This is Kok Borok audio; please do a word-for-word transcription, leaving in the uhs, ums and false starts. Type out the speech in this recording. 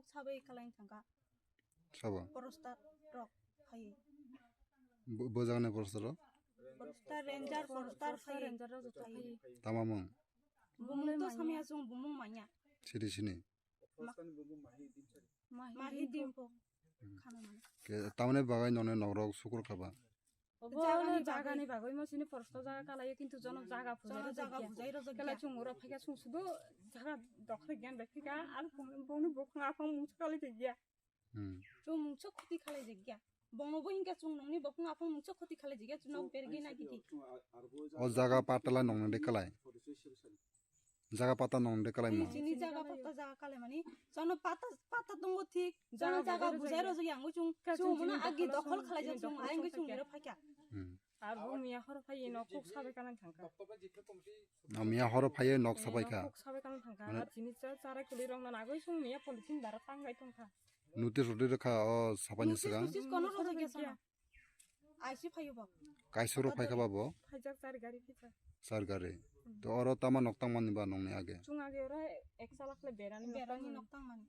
Sabai kalai thangka. Sabo? Forester rok phai. Bo, bo jagani forester rok? Forester, ranger, forester phai. Ranger rok joto phai. Tamamung? Bumung to samya sung bumung manya. Siri sini? Mahi dimpo. Hmm. Khana mani. Ke, tamani bagai noni nogrok sukur kaba? Obo jagani jagani bagwi mo sini forest jaga kalayo, kintu jono jaga pujai rojak jaga pujai rojak kala chungo rok phaika sung sudu jaga dokhre gyan bai phika al bongni bokong aphang mungsa kali thik ya. Hmm. Chung mungsa khoti khalai jik ya. Bongno bo hinka chung nongni bokong aphang mungsa khoti khalai jik ya, chung nok bergi na giti. O jaga patala nongni de kalai. Jaga pata nong de kalai mo. Chini jaga pata jaga kalai mani. Jono pata pata tongo thik. Jono jaga bujai rojak yang chung. Chung muna agi dokhol khalai jak chung aing chung nero phaika. Hmm. Ar bo miya horo phai no kok sabai kanan thangka. Na miya horo phai nok sabai ka. Kok sabai kanan thangka. Ar chini cha chara kuli rong na nagoi chung miya politin dara tangai tongkha. Notice rodi rokha o sapai ni sigang. Notice kono rojak ya sana. Aisi phaio bo. Kaisoro phaikha ba bo? Phaijak char gari phaijak. Char gari. Hmm. To oro tama nok tangmani ba nongni age? Chung age oro ek salak le berani nok tangmani. Berani nok tangmani.